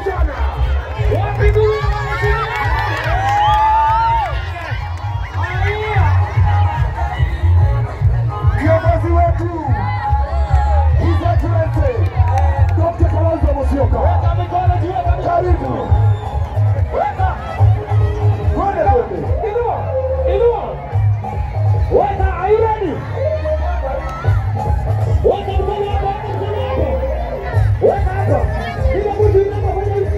Karibu sana. Wapi nuru ya waheshimiwa? Kiongozi wetu His Excellency Dr. Kalonzo Musyoka. Weka mikono juu, weka mikono. Karibu. Weka. Twende twende. Inua. Inua. Weka, are you ready? Weka mkono hapo, weka mkono hapo. Weka hapo. Kila mtu inama fanya hivi.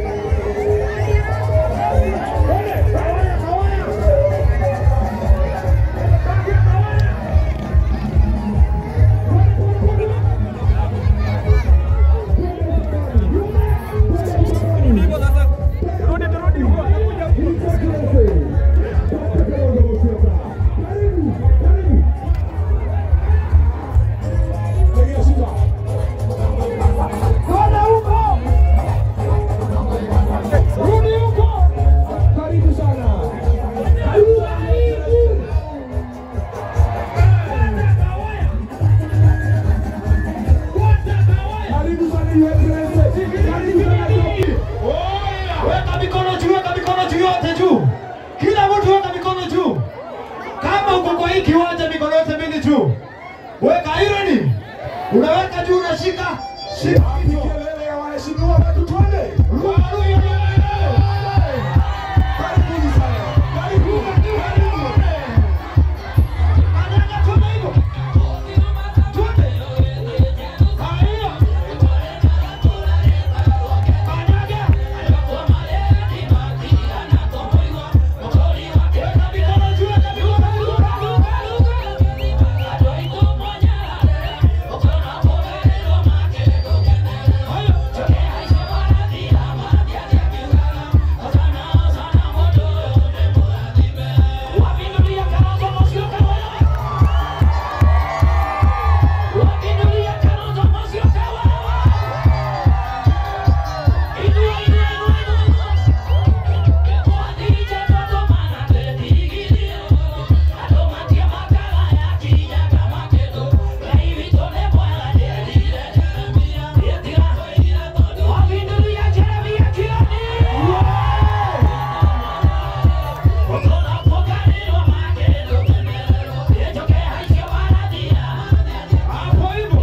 Twende, kawaya, kawaya. Kawaya, kawaya. His Excellency Dr. Kalonzo Musyoka. Karibu, karibu. Piga shika. Twende huko. Rudi huko. Karibu sana. Karibu. Karibu sana Your Excellency. Karibu sana Dr. Weka mikono juu, weka mikono juu yote juu. Kila mtu weka mikono juu. Kama uko kwa hii kiwanja mikono yote mbili juu. Weka ironi. Unaweka juu unashika. Shika. Wapi kelele ya waheshimiwa wetu, twende. Karibuni sana. Karibu, karibu. Kanyaga twende hivyo. Twende. Haya. Kanyaga. Weka mikono juu, weka mikono juu. Hapo hivyo.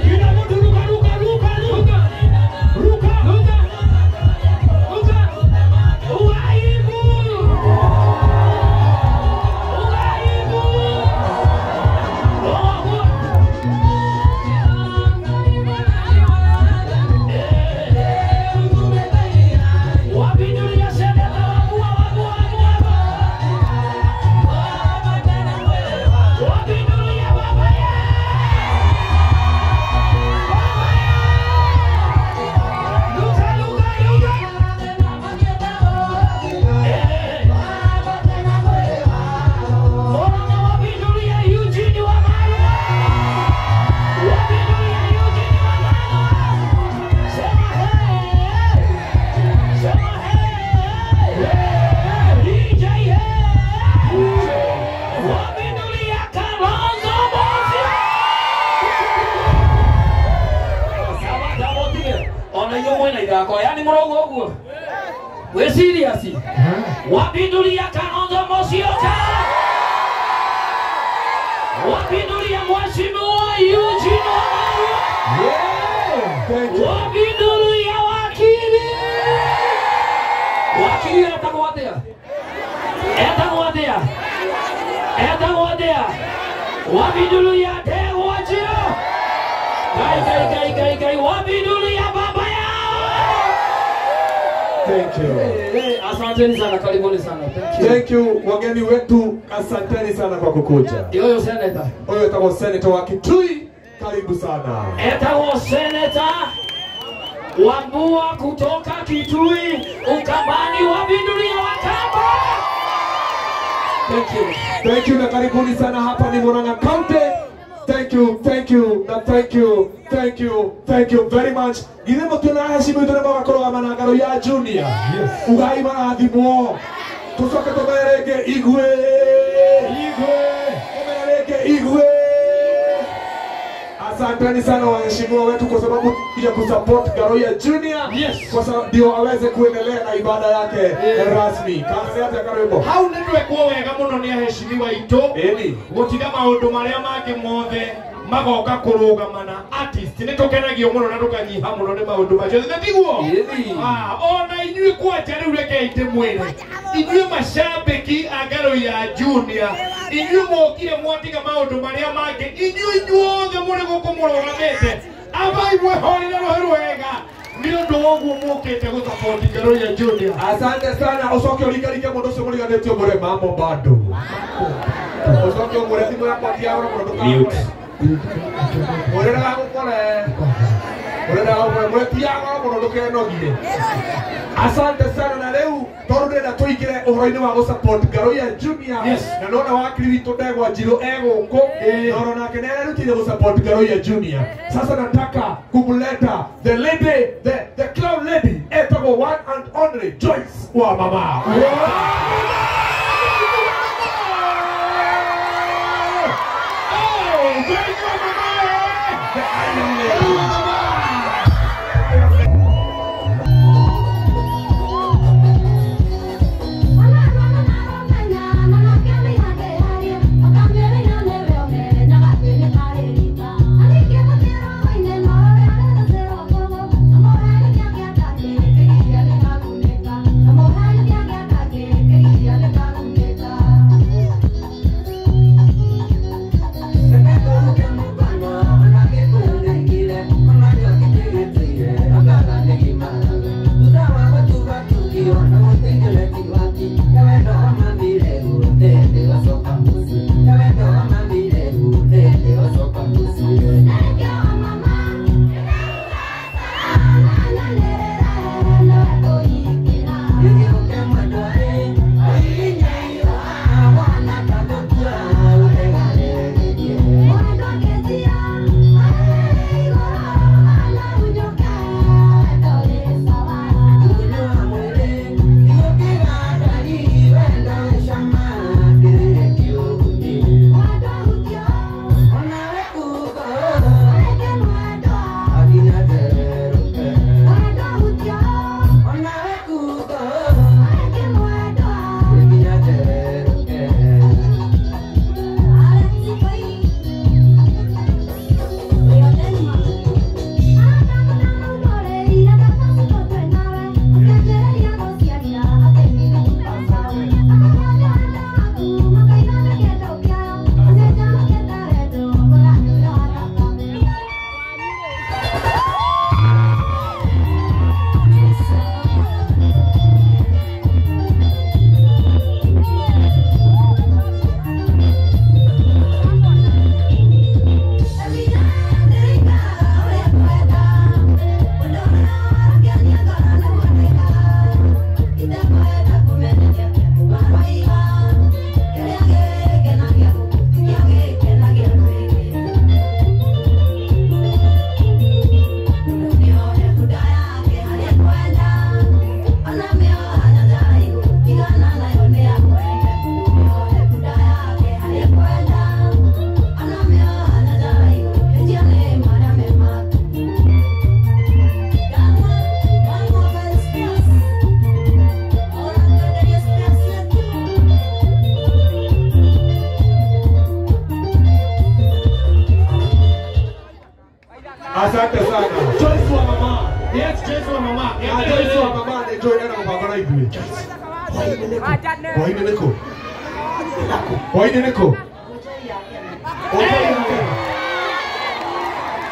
Kila mtu ruka, ruka, ruka, ruka. Ruka. Ona iyo mwena ithako yani murogo uguo we serious wapindulia Kalonzo Musyoka, wapindulia Mheshimiwa Eugene Wamalwa, Thank you. wapindulia wakili wakili etagwo atia, etagwo atia, etagwo atia, wapindulia Ndegwa Njirũ. Ngai Ngai Ngai Ngai Ngai, wapindulia baba yao. Thank you. Asanteni sana, karibuni sana. Thank you. Thank you wageni wetu, asanteni sana kwa kukuja. Yoyo senator. Huyo atakuwa senator wa Kitui Karibu sana. Etagwo Senator Wambua kutoka Kitui, Ukambani wa Bindulia Wakamba. Thank you. Thank you na karibuni sana hapa ni Murang'a County. Thank you, thank you, na thank you, thank you, thank you very much. Githe mutuna heshimu itune magakorwo na ngaro ya Junior. Yes. Ugai marathimwo. Tucoke tumerenge igwe. Igwe. Tumerenge igwe. Asanteni sana waheshimiwa wetu kwa sababu ya kusupport Ngaruiya Junior. Yes. Kwa sababu ndio aweze kuendelea na ibada yake rasmi. Kama hata karibu. Hau nĩ twekwo wega mũno nĩ aheshimiwa aitũ. Ĩni. Gũtiga maũndũ marĩa mangĩ mothe magoka kũrũgama na artist. Nĩ tũkenagio mũno na tũkanyiha mũno nĩ maũndũ macio. Nĩ tiguo? Ĩni. Ona inyuĩ kwanja rĩu rekei ndĩmwĩre. Inyuĩ macambĩki a Ngaruiya Junior, inyuĩ mwokire mwatiga maũndũ marĩa mangĩ, inyuĩ inyuothe mũrĩ gũkũ mũrũgamĩte, ambai mwĩhorire rũhĩ rwega nĩ ũndũ wa ũguo mũkĩte gũsupport Ngaruiya Junior. Asante sana. Ucoke ũrikarike mũndũ ũcio mũriganĩtio mũre mamo bado. Ucoke ũmũre thimũ yakwa ti ya goro mũno ndũkamũre. Mũre ndagagũkore. Mũre ndagagũkore. Mũre ti ya goro mũno ndũkenogie. Asante sana na rĩu tondũ ndĩrenda tũingĩre ũhoro-inĩ wa gũsupport Ngaruiya Junior. Yes. Na nona wakiri witũ Ndegwa Njirũ egũkũ na ona nake nĩ arerutĩire gũsupport Ngaruiya Junior. Sasa nataka kumleta the lady, the clown lady etagwo one and only Joyce wa Mama. Oh, Joyce wa Mama! The Iron Lady. Asante sana. Joyce wa Mama. Yes, Joyce wa Mama. Joyce wa Mama ni Joy na mbango na ithuĩ. Hwaĩ-inĩ nĩkũ? Hwaĩ-inĩ nĩkũ?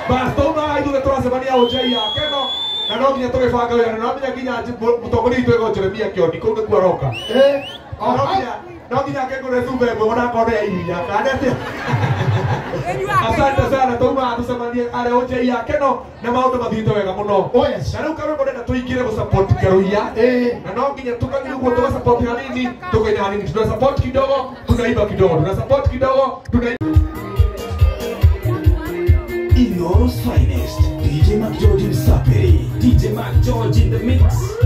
Bas twauma ithuĩ tũracemania Ũnjai ya Keno na no nginya tũgĩbanga wĩra na no nginya nginya mũtongoria witũ etagwo Jeremia Kĩoni kũu nĩkuo aroka. No nginya akĩngũre cuba ĩmwe ona akorwo nĩ ya iria kana atĩa? Asante sana twauma tũcemanie. Harĩa ũnjei yake no na maũndũ mathiĩte wega mũno. Oh yes. Na rĩu karwĩmbo ndenda tũingĩre gũsupport Karuiya. Na no nginya tukathi ũguo tũgasupport hanini, tukaina hanini, tuna support kidogo, tunaimba kidogo, tuna support kidogo, tunaimba. Iyoro's finest, DJ Mac George Msaperi, DJ Mac George in the mix.